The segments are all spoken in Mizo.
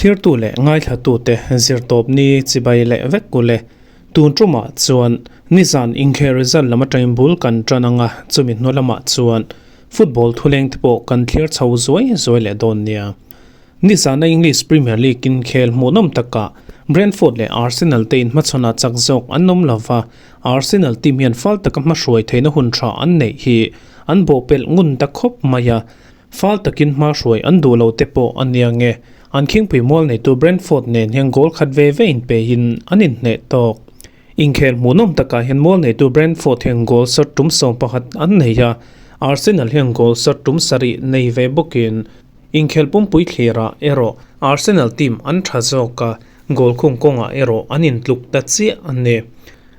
Thlirtu leh ngaithlatute zirtawpni chibai leh vek u le. Tun tumah chuan nizan inkhel result lam atangin bul kan tan ang a, chumi hnu lamah chuan football thuleng te pawh kan thlir chho zuai zuai leh dawn nia. Nizana English Premier League inkhel hmuhnawm takah Brentford leh Arsenal te inhmachhawnah chak zawk an awm lova, Arsenal team hian fal taka hmahruai theihna hun tha an neih hi an bawhpelh ngun ta khawp mai a, Fal takin hma hruai an duh lo te pawh a nia nge, an khingpui mual neitu Brentford nen hian goal khat ve ve inpeihin an inhneh tawk. Inkhel hmuhnawm takah hian mual neitu Brentford hian goal shot tum 11 an nei a, Arsenal hian goal shot tum sarih nei ve bawkin inkhel pumpui thlirah erawh Arsenal team an tha zawk a, goal khung kawngah erawh an intluk ta chiah a ni.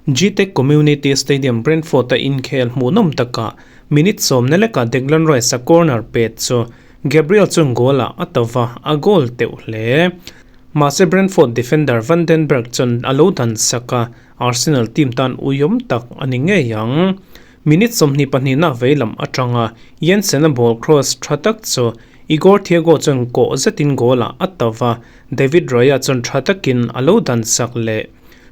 Gtech Community Stadium Brentford-a inkhel hmuhnawm takah minute sawmna lekah Declan Rice-a corner pet chu Gabriel chuan goal-ah a to va, a goal teuh hle. Mahse Brentford defender Van den Berg chuan a lo dan sak a, Arsenal team tan uiawm tak a ni ngei ang. Minute 22 na veilam atanga Jensen-a ball cross tha tak chu Igor Thiago chuan kawh zetin goal-ah a to va, David Raya chuan tha takin a lo dan sak leh.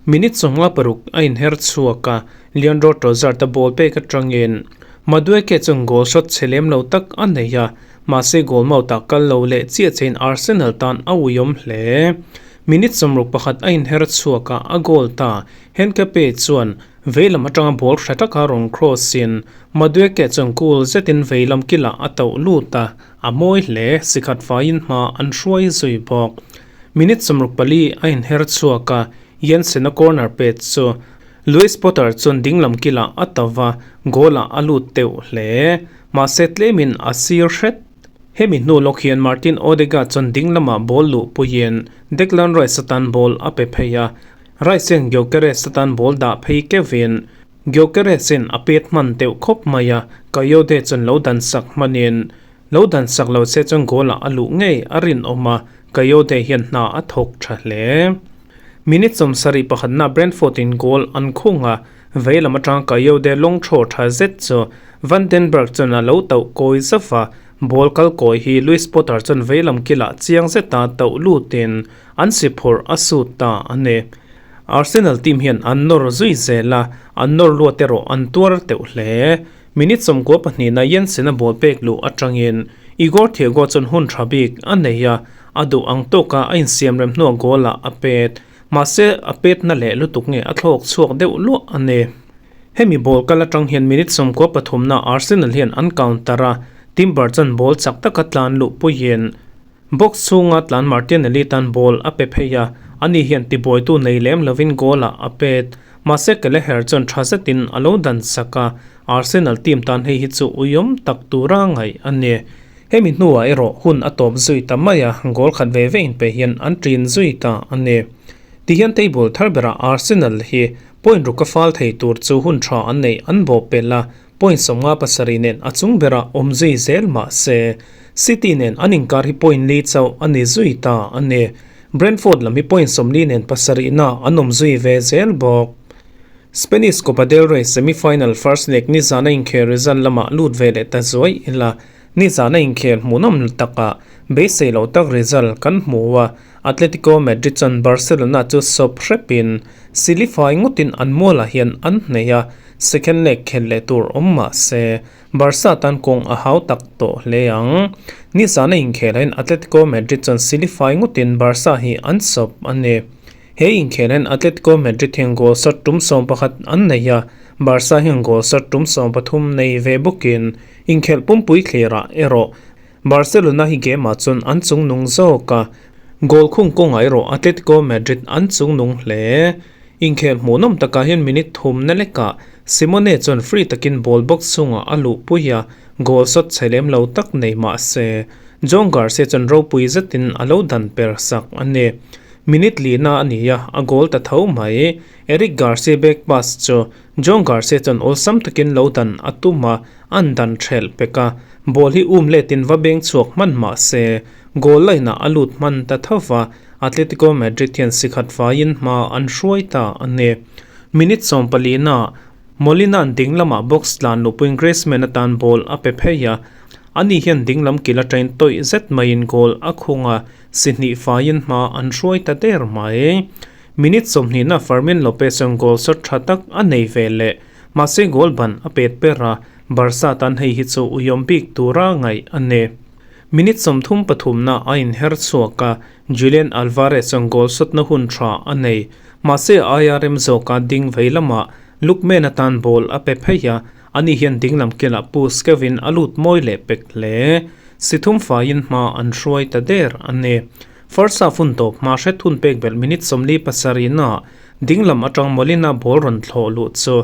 Minute 56 a inher chhuak a, Leandro Trossard-a ball pek atangin Madueke chuan goal shot chhe lem lo tak a nei a, mahse goal mouth-ah kal lo leh chiah chein Arsenal tan a uiawm hle. Minute 61 a inher chhuak a, a goal ta. Henkepe chuan veilam atanga ball hra taka rawn cross-in Madueke chuan goal zetin veilam kilah a tauh lut a, a mawi hle. Sikhat faiin hma an hruai zui bawk. Minute 64 a inher chhuak a, Jensen-a corner pet chu Lewis Potter chuan dinglam kilah a to va, goal-ah a lut teuh hle. Mahse tlemin a sir hret. Hemi hnu lawk hian Martin Odegaard chuan dinglamah ball luh puiin Declan Rice atan ball a pe phei a, Rice hian Gyökeres atan ball dah phei keuhin Gyökeres-in a pet hman teuh khawp mai a, Kayode chuan lo dan sak hmanin Lo dan sak lo che chuan goal-ah a luh ngei a rinawm a, Kayode hian hna a thawk tha hle. Minute 71-na Brentford-in goal an khung a, vei lam atanga Kayode lawng thaw tha zet chu Van den Berg chuan a lo tauh kawi zauh a, ball kal kawi hi Lewis Potter chuan vei lam kilah chiang zeta tauh lutin an si phurh a sut ta a ni. Arsenal team hian an nawr zui zel a, an nawr luat erawh an tuar teuh hle. Minute 92 na Jensen-a ball pek luh atangin Igor Thiago chuan hun tha bik a nei a, a duh ang tawka a insiam rem hnuah goal-ah a pet. Mahse, a petna leh lutuk nge a thlawk chhuak deuh luah a ni. Hemi ball kal atang hian minute 93 na Arsenal hian an counter a, Timber chuan ball chak taka tlan luh puiin box chhunga tlan Martinelli tan ball a pe phei a, ani hian tibuaitu nei lem lovin goal-ah a pet. Mahse Kelleher chuan tha zetin a lo dan sak a, Arsenal team tan hei hi chu uiawm tak tura ngaih a ni. Hemi hnuah erawh hun a tawp zui ta mai a, goal khat ve ve inpe hian an ṭin zui ta a ni. Tihian table thar berah Arsenal hi point ruk a fal thei tur chu hun tha an neih an bawh pelh a, point 57 nen a chung berah awm zui zel mah se City nen an inkar hi point li chauh a ni zui ta a ni. Brentford lam hi point 40 nen pasarihna an awm zui ve zel bawk. Spanish Copa del Rey semi-final first leg nizana inkhel result lamah lut ve leh ta zuai ila, nizana inkhel hmuhnawm takah beisei loh tak result kan hmu a, Atletico Madrid chuan Barcelona chu sawp hrepin silifai ngawtin an mualah hian an hneih a, second leg khel leh tur awm mah se Barca tan kawng a hau tak tawh hle ang. Nizana inkhelahin Atletico Madrid chuan silifai ngawtin Barca hi an sawp a ni. He inkhelahin Atletico Madrid hian goal shot tum 11 an nei a, Barca hian goal shot tum 13 nei ve bawkin inkhelh pumpui thlirah erawh Barcelona hi game-ah chuan an chungnung zawk a, goal khung kawngah erawh Atletico Madrid an chungnung hle. Inkhel hmuhnawm takah hian minute thum na lekah Simone chuan free takin ball box chungah a luhpui a, goal shot chhe lem lo tak nei mah se Joan Garcia chuan ropui zetin a lo dan per sak a ni. Minute lina a ni a, a goal ta tho mai. Eric Garcia back pass chu Joan Garcia chuan awlsam takin lo dan a tum a, an dan thelh pek a, ball hi um letin va beng chhuak hman mah se goal line-ah a lut hman ta tho va, Atletico Madrid hian sikhat faiin hma an hruai ta a ni. Minute 14 na. Molina-a'n ding lamah box tlan luhpuiin Griezmann atan ball a pe phei a, ani hian ding lam kil atangin tawih zet maiin goal a khung a, si hnih faiin hma an hruai ta der mai. Minute 20 na Fermin Lopez chuan goal shot tha tak a nei ve leh, mahse goal ban a pet per a, Barca tan hei hi chu uiawm bik tura ngaih a ni. Minute 33 na a inher chhuak a, Julian Alvarez chuan goal shot na hun tha a nei, mahse a aia rem zawka ding vei lamah Lookman atan ball a pe phei a, ani hian dinglam kilah Pu Skevin a lut mawi leh pek hle. Si thum faiin hma an hruai ta der a ni. First half hun tawp hma hret hun pek belh minute 47 ah dinglam atang Molina ball rawn thlawh luh chu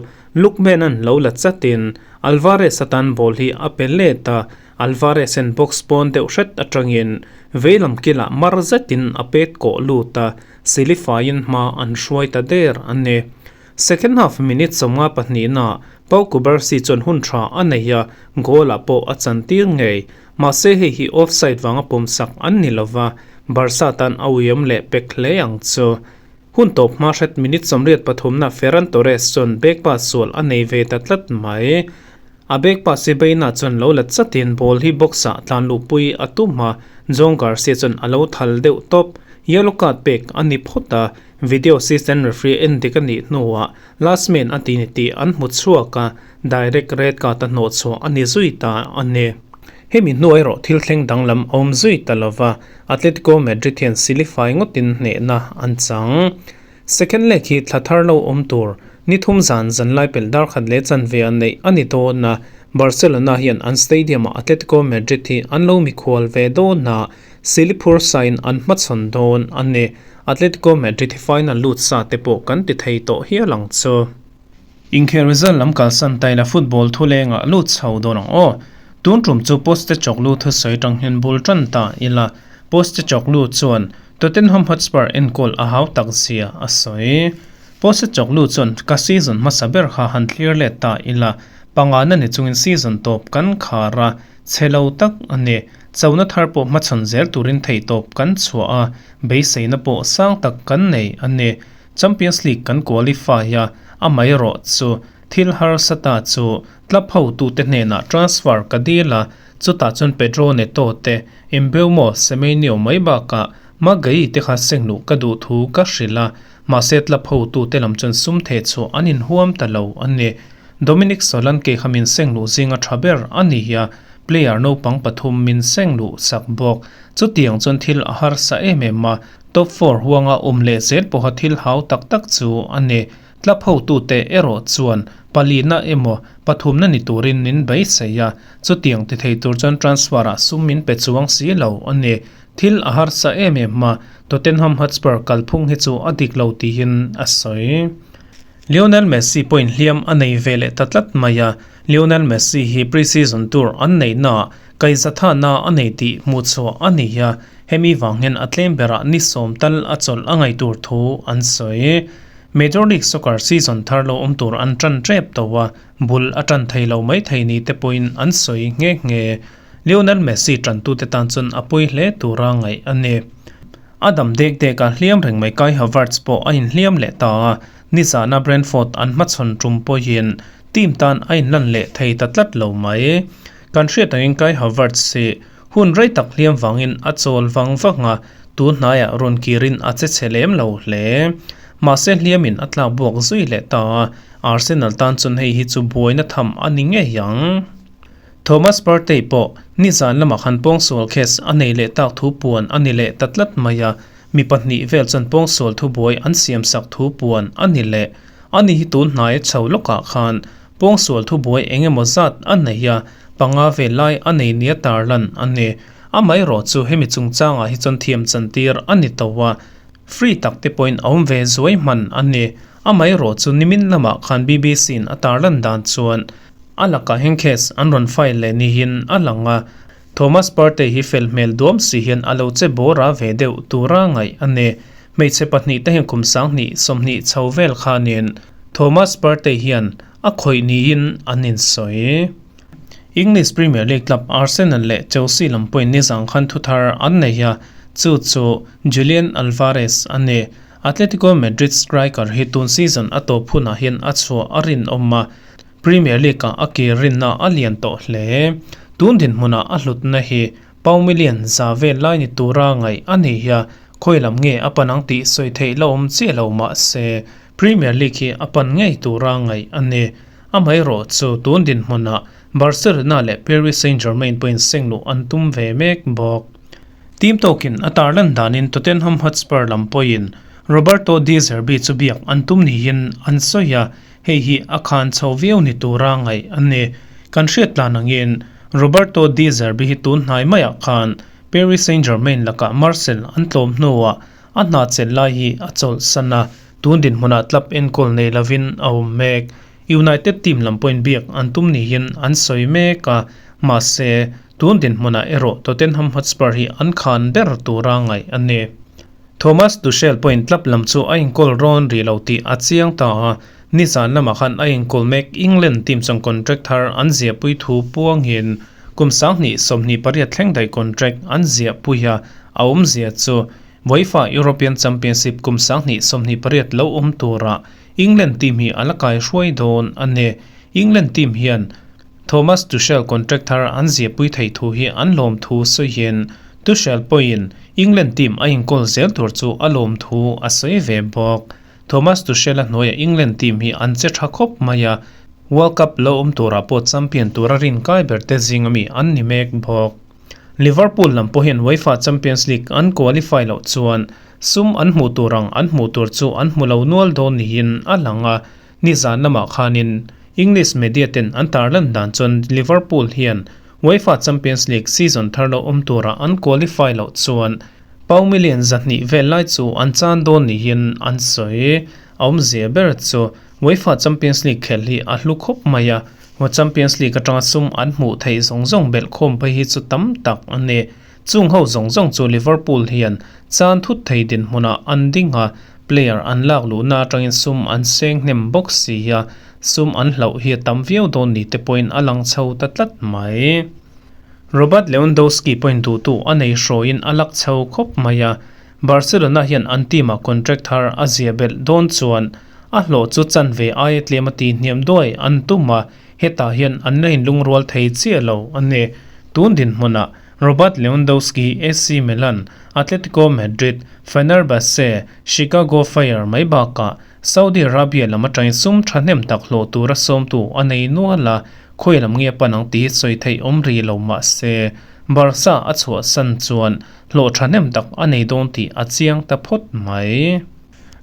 Lookman an lo la chatin Alvarez atan ball hi a pe let a, Alvarez in box pawn deuh hret atangin veilam kilah mar zetin a pet kawh lut a, sili faiin hma an hruai ta der a ni. Second half minute 52 na Pau Cubarsi chuan hun tha a nei a, goal ah pawh a chan tir ngei. Mahse hei hi offside vanga pawmsak an ni lova, Barca tan a uiawm leh pek hle ang chu. Hun tawp hma hret minute 83 na Ferran Torres chuan back pass sual a nei ve ta tlat mai. A back pass hi Baena chuan lo la chatin ball hi box ah tlan luhpui a tum a, Joan Garcia chuan a lo thal deuh tawp. Yellow card pek a ni phawt a, Video assistant referee en dik a nih hnuah last man a ti ni tih an hmu chhuak a, direct red card a hnawh chhuah a ni zui ta a ni. Hemi hnu erawh thil thleng danglam a awm zui ta lova, Atletico Madrid hian silifai ngawtin hnehna an chang. Second leg hi thla thar lo awm tur ni thum zan zanlai pelh dar khat leh chanve a neih a ni dawn a, Barcelona hian an stadium-ah Atletico Madrid hi an lo mikhual ve dawn a, Siliphur sain an hmachhawn dawn a ni. Atletico Madrid hi final lut sa te pawh kan ti thei tawh hial ang chu. Inkhel result lam kalsan taila football thulengah lut chho dawn ang aw. Tun tum chu Postecoglou thusawi tang hian bul tan ta ila. Postecoglou chuan Tottenham Hotspur enkawl a hau tak zia a sawi. Postecoglou chuan ka season hmasa ber kha han thlir let ta ila. Pangana ni chungin season tawp kan khar a, chhe lo tak a ni. Chona thar pawh hmachhawn zel turin theihtawp kan chhuah a, beiseina pawh sang tak kan nei a ni. Champions League kan qualify a, amaherawh chu thil harsa ta chu club hotute hnenah transfer ka dil a, chutah chuan Pedro Neto te, Mbeumo, Semenyo mai bakah Maguire te kha seng luh ka duh thu ka hrilh a, mahse club hotute lam chuan sum theh chhuah an inhuam ta lo a ni. Dominic Solanke kha min seng luh zinga tha ber a ni a, Player naupang pathum min seng luh sak bawk. Chutiang chuan thil a harsa em em a, top four huanga awm leh zel pawha thil hau tak tak chu a ni. Club hotute erawh chuan palina emaw pathumna ni turin min beisei a, chutiang ti thei tur chuan transfer ah sum min pe chuang si lo a ni. Thil a harsa em em a, Tottenham Hotspur kalphung hi chu a dik lo tiin a sawi. Lionel Messi pawhin hliam a nei ve leh ta tlat mai a, Lionel Messi hi pre-season tour an neihnaah kaihzathahna a nei tih hmuh chhuah a ni a, hemi vang hian a tlem berah ni sawm tal a chawlh a ngaih tur thu an sawi. Major League Soccer season thar lo awm tur an tan tep tawh a, bul a tan thei lo mai thei ni te pawhin an sawi nghe nghe. Lionel Messi tantute tan chuan a pawi hle tura ngaih a ni. A dam dek dek a, hliam reng mai Kai Havertz pawh a inhliam leh ta a, nizana Brentford an hmachhawn tum pawhin team tan a inlan leh thei ta tlat lo mai. Kan hriat angin Kai Havertz hi hun rei tak hliam vangin a chawl vang vang a, tun hnaiah rawn kirin a che chhe lem lo hle. Mahse hliamin a tlak buak zui leh ta a, Arsenal tan chuan hei hi chu buaina tham a ni ngei ang. Thomas Partey pawh nizan lamah khan pawngsual case a nei leh tak thu puan a ni leh ta tlat mai a, mi pahnih vel chuan pawngsual thubuai an siamsak thu puan a ni leh. Ani hi tun hnai chho lawkah khan pawngsual thubuai eng emaw zat a nei a, panga vel lai a nei nia tarlan a ni. Amaherawh chu hemi chungchangah hi chuan thiam chantir a ni to a, free tak te pawhin a awm ve zuai hman a ni. Amaherawh chu nimin lamah khan BBC-in a tarlan dan chuan a lakah hian case an rawn file leh niin a lang a, Thomas Partey hi fel hmel duam si hian a lo che bawr a ve deuh tura ngaih a ni. Hmeichhe pahnih te hian kum 20 20 chho vel khanin Thomas Partey hian a khawih niin an insawi. English Premier League club Arsenal leh Chelsea lam pawhin nizang khan thuthar an nei a, chu chu Julian Alvarez a ni. Atletico Madrid striker hi tun season a tawp hunah hian a chhuah a rinawm a. Premier League-ah a kir rinna a lian tawh hle. Tun dinhmunah a hlutna hi Pau million za vel lai ni tura ngaih a ni a, khawi lam nge a pan ang tih sawi theih la awm chiah lo mah se Premier League hi a pan ngei tura ngaih a ni. Amaherawh chu tun dinhmunah Barcelona leh Paris Saint-Germain pawhin seng luh an tum ve mek bawk. Team tawkin a tarlan danin Tottenham Hotspur lam pawhin Roberto De Zerbi chu biak an tum niin an sawi a, hei hi a khan chho viau ni tura ngaih a ni. Kan hriat tlan angin Roberto De Zerbi hi tun hnai maiah khan Paris Saint-Germain lakah Marseille an tlawm hnuah a hna chelh lai hi a chawlhsan a, tun dinhmunah club enkawl nei lovin a awm mek. United team lam pawhin biak an tum niin an sawi mek a, mahse, tun dinhmunah erawh Tottenham Hotspur hi an khan ber tura ngaih a ni. Thomas Tuchel pawhin club lam chu a inkawl rawn rih lo tih a chiang ta a, nizan lamah khan a inkawl mek England team chuan contract thar an ziahpui thu puangin kum 2028 thleng daih contract an ziahpui a, a awmzia chu UEFA European Championship kum 2028 lo awm turah England team hi a la kai hruai dawn a ni. England team hian Thomas Tuchel contract thar an ziahpui theih thu hi an lawm thu sawiin Tuchel pawhin England team a inkawl zel tur chu a lawm thu a sawi ve bawk. Thomas Tuchel a hnuaiah England team hi an che tha khawp mai a, World Cup lo awm turah pawh champion tura rinkai berte zing ami an ni mek bawk. Liverpool lam pawhin UEFA Champions League an qualify loh chuan sum an hmuh tur ang an hmuh tur chu an hmu lo nual dawn niin a lang a, nizan lamah khanin English media ten an tarlan dan chuan Liverpool hian UEFA Champions League season thar lo awm tura an qualify loh chuan pound million 200 vel lai chu an chan dawn niin an sawi. A awmzia ber chu UEFA Champions League khelh hi a hlu khawp mai a, Champions League atanga sum an hmuh theih zawng zawng belh khawm phei hi chu tam tak a ni. Chung ho zawng zawng chu Liverpool hian chan thut thei dinhmunah an ding a, player an lak luhna atangin sum an seng hnem bawk si a, sum an hlauh hi a tam viau dawn ni te pawhin a lang chho ta tlat mai. Robert Lewandowski pawhin duhtu a nei hrawiin a lak chho khawp mai a, Barcelona hian an team ah contract thar a zia belh dawn chuan a hlawh chu chanve aia tlem a ti hniam duai an tum a, hetah hian an la inlungrual thei chiah lo a ni. Tun dinhmunah Robert Lewandowski, AC Milan, Atletico Madrid, Fenerbahce, Chicago Fire mai bakah Saudi Arabia lam atangin sum thahnem tak hlawh tura sawmtu a nei nual a, khawi lam nge pan ang tih sawi theih awm rih lo mah se, Barca a chhuahsan chuan hlawh thahnem tak a nei dawn tih a chiang ta phawt mai.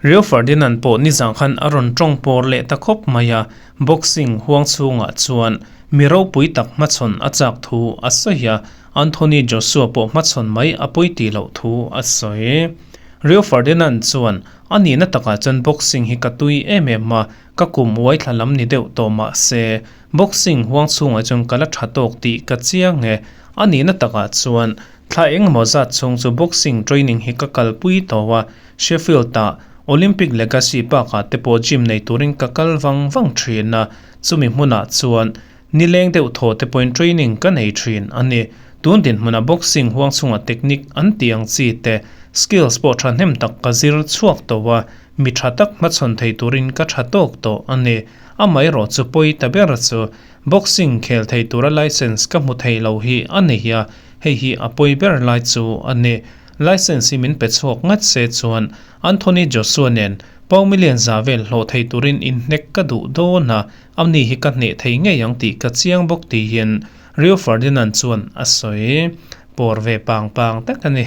Rio Ferdinand pawh nizan khan a rawn tawng pawr leh ta khawp mai a, boxing huang chhungah chuan mi ropui tak hmachhawn a chak thu a sawi a, Anthony Joshua pawh hmachhawn mai a pawi tih loh thu a sawi. Rio Ferdinand chuan a nihna takah chuan boxing hi ka tui em em a, ka kum uai thla lam ni deuh tawh mah se, boxing huang chhungah chuan ka la tha tawk tih ka chiang e. A nihna takah chuan Thla engemaw zat chhung chu boxing training hi ka kalpui tawh a, Sheffield-ah Olympic Legacy Park-ah te pawh gym nei turin ka kal vang vang thin a, chumi hmunah chuan nileng deuh thaw te pawhin training ka nei thin a ni. Tun dinhmuna boxing huang chhunga technique an tih ang chi te, skills pawh thahnem tak ka zir chhuak tawh a, mi tha tak hmachhawn thei turin ka tha tawk tawh a ni. Amaherawh chu pawi ta ber chu Boxing khel thei tura licence ka hmu thei lo hi a ni a, hei hi a pawi ber lai chu a ni. Licence hi min pe chhuak ngat se chuan Anthony Joshua nen Pau million za vel hlawh thei turin inhnek ka duh dawn a, amni hi ka hneh thei ngei ang tih ka chiang bawk tiin Rio Ferdinand chuan a sawi. Pawr ve pang pang tak a ni.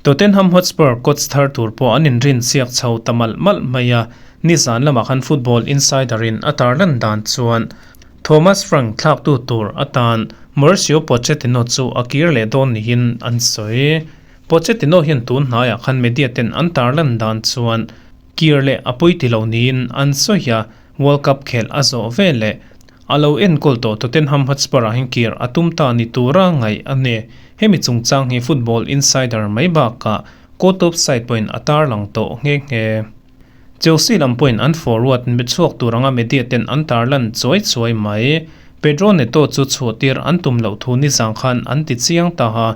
Tottenham Hotspur coach thar tur pawh an inrin chhiak chho ta malh malh mai a, nizan lamah khan Football Insider in a tarlan dan chuan Thomas Frank thlaktu tur atan Mauricio Pochettino chu a kir leh dawn niin an sawi. Pochettino hian tun hnaiah khan media ten an tarlan dan chuan kir leh a pawi ti lo niin an sawi a, World Cup khelh a zawh veleh A lo enkawl tawh Tottenham Hotspur-ah hian kir a tum ta ni tura ngaih a ni. Hemi chungchang hi Football Insider mai bakah Kotop site pawhin a tarlang tawh nghe nghe. Chelsea lam pawhin an forward chhuak tur anga media ten an tarlan chuai chuai mai. Pedro Neto chu chhuahtir an tum loh thu nizang khan an ti chiang ta a.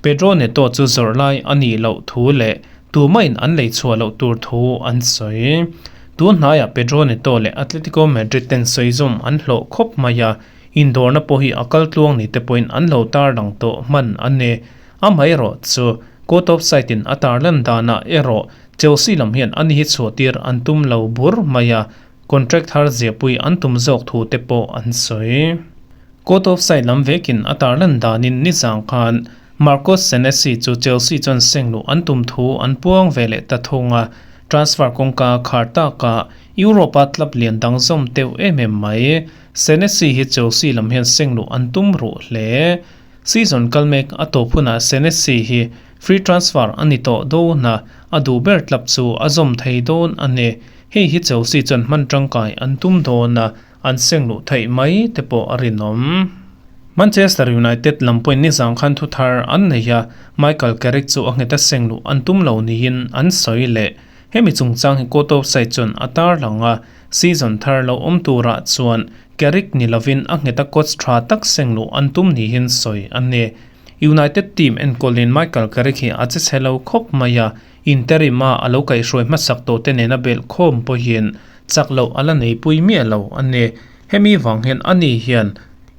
Pedro Neto chu zawrh lai a nih loh thu leh tumahin an lei chhuah loh tur thu an sawi. Tun hnaiah Pedro Neto leh Atletico Madrid ten sawizawm an hlawh khawp mai a, indawrna pawh hi a kal tluang ni te pawhin an lo tarlang tawh hman a ni. Amaherawh chu Court of Side in a tarlan danah erawh Chelsea lam hian ani hi chhuahtir an tum lo bur mai a, contract thar ziahpui an tum zawk thu te pawh an sawi. Court of Side lam vekin a tarlan danin nizang khan Marcos Senesi chu Chelsea chuan seng luh an tum thu an puang ve leh ta thung a, transfer kawngka khar takah Europe-a club lian dang zawm teuh em em mai. Senesi hi Chelsea lam hian seng luh an tum ruh hle. Season kal mek a tawp hunah Senesi hi free transfer a ni tawh dawn a, a duh ber club chu a zawm thei dawn a ni. Hei hi Chelsea chuan hman tangkai an tum dawn a, an seng luh theih mai te pawh a rinawm. Manchester United lam pawhin nizang khan thu thar an nei a, Michael Carrick chu a nghet a seng luh an tum lo niin an sawi leh. Hemi chungchang hi Court of Side chuan a tarlang a, season thar lo awm turah chuan Carrick ni lovin a nghet a coach tha tak seng luh an tum niin sawi a ni. United team enkawlin Michael Carrick hi a che chhe lo khawp mai a, Interim-a a lo kaihhruai hmasak tawhte nena belh khawm pawhin chak loh a la neipui miah lo a ni. Hemi vang hian ani hian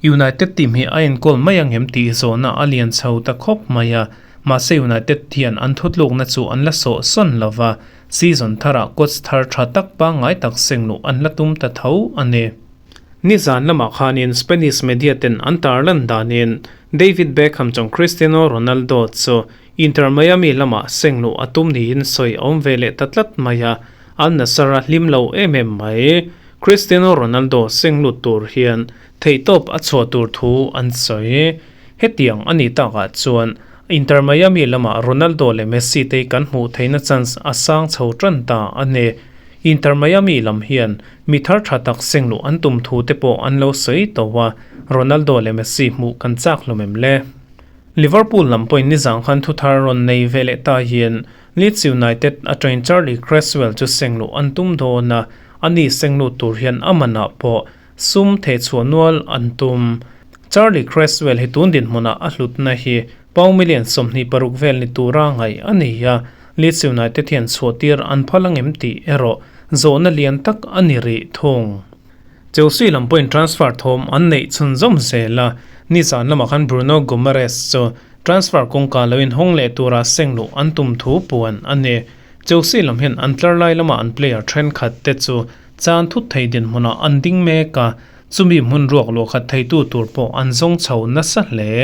United team hi a enkawl mai angem tih zawhna a lian chho ta khawp mai a, mahse United hian an thutlukna chu an la sawh sawn lo va, season tharah coach thar tha tak pangngai tak seng luh an la tum ta tho a ni. Nizan lamah khanin Spanish media ten an tarlan danin David Beckham chuan Cristiano Ronaldo chu Inter Miami lamah seng luh a tum niin sawi a awm ve leh ta tlat mai a, Al Nassr a hlim lo em em mai. Cristiano Ronaldo seng lut tur hian theihtawp a chhuah tur thu an sawi. Hetiang a nih takah chuan Inter Miami lamah Ronaldo leh Messi te kan hmuh theihna chance a sang chho tan ta a ni. Inter Miami lam hian mi thar tha tak seng luh an tum thu te pawh an lo sawi tawh a, Ronaldo leh Messi hmuh kan chak hlawm em le? Liverpool lam pawhin nizang khan thu thar rawn nei ve leh ta hian Leeds United atangin Charlie Cresswell chu seng luh an tum dawn a, ani seng lut tur hian a manah pawh sum thehchhuah nual an tum. Charlie Cresswell hi tun dinhmunah a hlutna hi pound million 26 vel ni tura ngaih a ni a, Leeds United hian chhuahtir an phal angem tih erawh zawhna lian tak a ni rih thung. Chelsea lam pawhin transfer thawm an neih chhunzawm zel a, nizan lamah khan Bruno Guimaraes chu transfer kawngka lo inhawng leh tura seng luh an tum thu puan a ni. Chelsea lam hian an tlar lai lama an player thenkhat te chu chan thut thei dinhmunah an ding mek a, chumi hmun ruak luah khat theitu tur pawh an zawng chho nasa hle.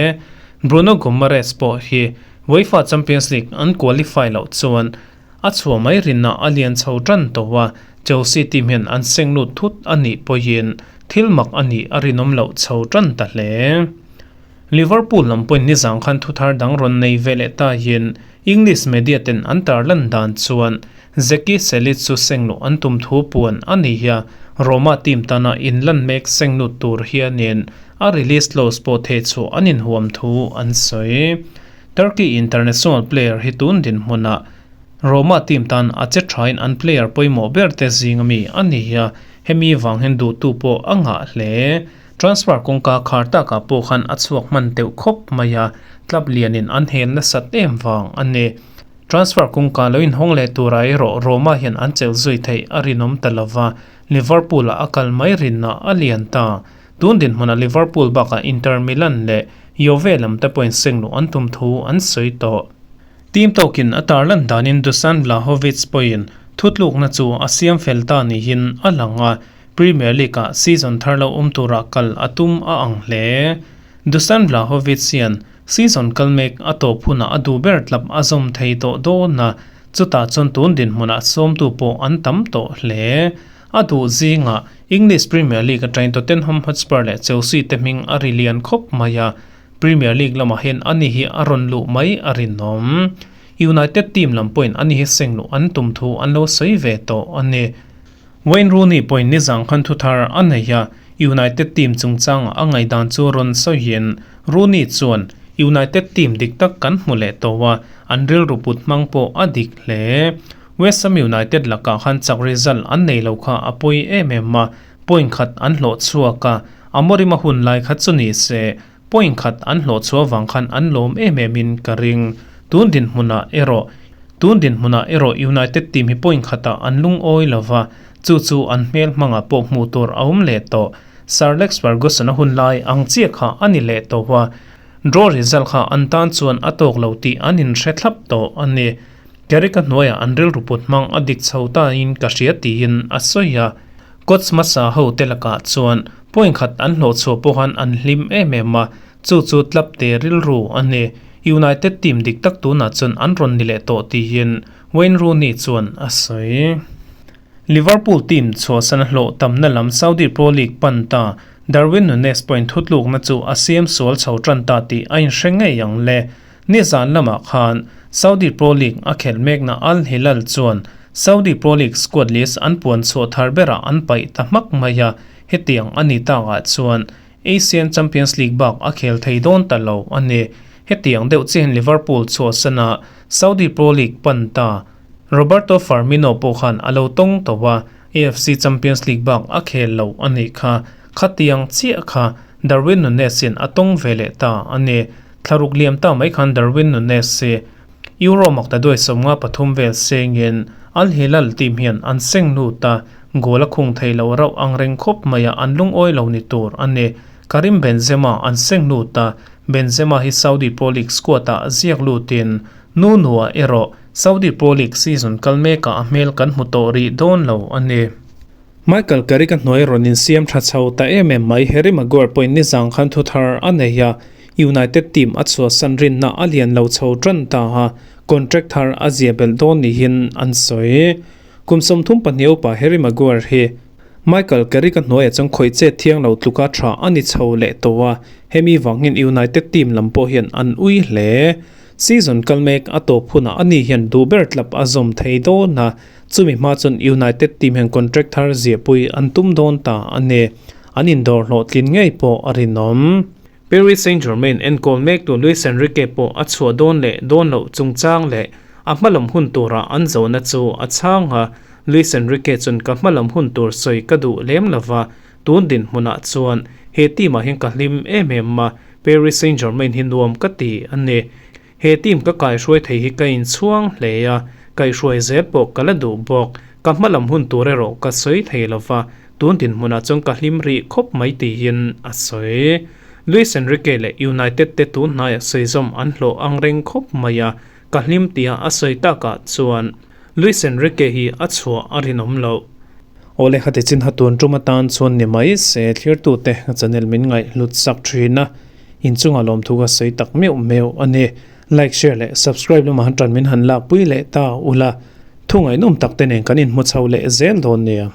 Bruno Guimaraes pawh hi UEFA Champions League an qualify loh chuan a chhuah mai rinna a lian chho tan tawh a, Chelsea team hian an seng lut thut a nih pawhin thil mak a nih a rinawm loh chho tan ta hle. Liverpool lam pawhin nizang khan thu thar dang rawn nei ve leh tahin English media ten an tarlan dan chuan Zeki Celik chu seng luh an tum thu puan a ni a, Roma team tana inlan mek seng lut tur hianin a release clause pawh thehchhuah an inhuam thu an sawi. Turkey international player hi tun dinhmunah Roma team tan a che thain an player pawimawh ber te zing ami a ni a, hemi vang hian duhtu pawh a ngah hle. Transfer kawngka khar takah pawh khan a chhuak hman teuh khawp mai a, club lianin an hel nasat em vang a ni. Transfer kawngka lo inhawng leh turah erawh Roma hian an chelh zui theih a rinawm ta lova, Liverpool-ah a kal mai rinna a lian ta. Tun dinhmunah Liverpool bakah Inter Milan leh Juve lam te pawhin seng luh an tum thu an sawi tawh. Team tawkin a tarlan danin Dusan Vlahovic pawhin thutlukna chu a siam fel ta niin a lang a, Premier League-ah season thar lo awm tura kal a tum a ang hle. Dusan Vlahovic hian season kal mek a tawp hunah a duh ber tlap a zawm thei tawh dawn a, chutah chuan tun dinhmunah sawmtu pawh an tam tawh hle. A duh zingah English Premier League atangin Tottenham Hotspur leh Chelsea te hming a ri lian khawp mai a, Premier League lamah hian ani hi a rawn luh mai a rinawm. United team lam pawhin ani hi seng luh an tum thu an lo sawi ve tawh a ni. Wayne Rooney pawhin nizang khan thu thar a nei a, United team chungchangah a ngaihdan chu rawn sawiin Rooney chuan, United team dik tak kan hmu leh tawh a, an rilru put hmang pawh a dik hle. West Ham United lakah khan chak result an nei lo kha a pawi em em a, point khat an hlawh chhuak a, Amorim a hun lai kha chu ni se, point khat an hlawh chhuah vang khan an lawm em em in ka ring. Tun dinhmunah erawh Tun dinhmunah erawh United team hi point khatah an lungawi lo va, Chu chu an hmel hmangah pawh hmuh tur a awm leh tawh. Sir Alex Ferguson-a hun lai ang chiah kha a ni leh tawh a, draw result kha an tan chuan a tawk lo tih an inhre thlap tawh a ni. Carrick-a hnuaiah an rilru put hmang a dik chho tain ka hria tiin a sawi a. Coach hmasa ho te lakah chuan point khat an hlawh chhuah pawhan an hlim em em a, chu chu club te rilru a ni. United team dik tak tunah chuan an rawn ni leh tawh tiin Wayne Rooney chuan a sawi. Liverpool team chhuahsan a hlawh tamna lam Saudi Pro League pan ta Darwin Nunez pawhin thutlukna chu a siam sual chho tan ta tih a inhre ngei ang le. Nizan lamah khan Saudi Pro League a khelh mekna Al Hilal chuan Saudi Pro League squad list an puan chhuah thar berah an paih ta hmak mai a, hetiang a ni takah chuan Asian Champions League bak a khel thei dawn ta lo a ni. Hetiang deuh chiahin Liverpool chhuahsana Saudi Pro League pan ta Roberto Firmino pawh khan a lo tawng tawh a, AFC Champions League bak a khel lo a nih kha. Khatiang chiah kha Darwin Nunez-in a tawng ve leh ta a ni. Thlaruk liam ta mai khan Darwin Nunez hi Euro makta duai 53 vel sengin Al Hilal team hian an seng lut a, goal a khung thei lo rauh ang reng khawp mai a, an lungawi lo ni tur a ni. Karim Benzema an seng lut a, Benzema hi Saudi Pro League squad-ah ziak lutin Nuno-a erawh Saudi Pro League season kal mekah a hmel kan hmu tawh rih dawn lo a ni. Michael Carrick-a hnuai rawn insiam tha chho ta em em mai. Harry Maguire pawhin nizang khan thu thar a nei a, United team a chhuahsan rinna a lian lo chho tan ta a, contract thar a zia belh dawn niin an sawi. Kum 32 upa Harry Maguire hi Michael Carrick-a hnuaiah chuan khawih chet thiang lo tluka tha a ni chho leh tawh a, hemi vangin United team lam pawh hian an ui hle. Season kal mek a tawp hunah ani hian duh ber tlap a zawm thei dawn a, chumi hma chuan United team hian contract thar ziahpui an tum dawn ta a ni. An indawr hlawhtlin ngei pawh a rinawm. Paris Saint-Germain enkawl mektu Luis Enrique pawh a chhuah dawn leh dawn loh chungchang leh a hmalam hun turah an zawhna chu a chhang a, Luis Enrique chuan ka hmalam hun tur sawi ka duh lem lova, tun dinhmunah chuan he team ah hian ka hlim em em a, Paris Saint-Germain hi nuam ka ti a ni. He team ka kaihruai thei hi ka inchhuang hle a, kaihruai zel pawh ka la duh bawk. Ka hmalam hun tur erawh ka sawi thei lo va, tun dinhmunah chuan ka hlim rih khawp mai tiin a sawi. Luis Enrique leh United te tun hnaiah sawi zawm an hlawh ang reng khawp mai a, ka hlim tia a sawi takah chuan Luis Enrique hi a chhuah a rinawm loh. Awle khati chin ha tun tum atan chuan ni mai se thlirtute ka channel min ngaih hlut sak thin a, inchunga lawmthu ka sawi tak meuh meuh a ni. Like, share leh subscribe lamah han tan min han lakpui leh ta ula, thu ngaihnawm tak te nen kan inhmu chho leh zel dawn nia.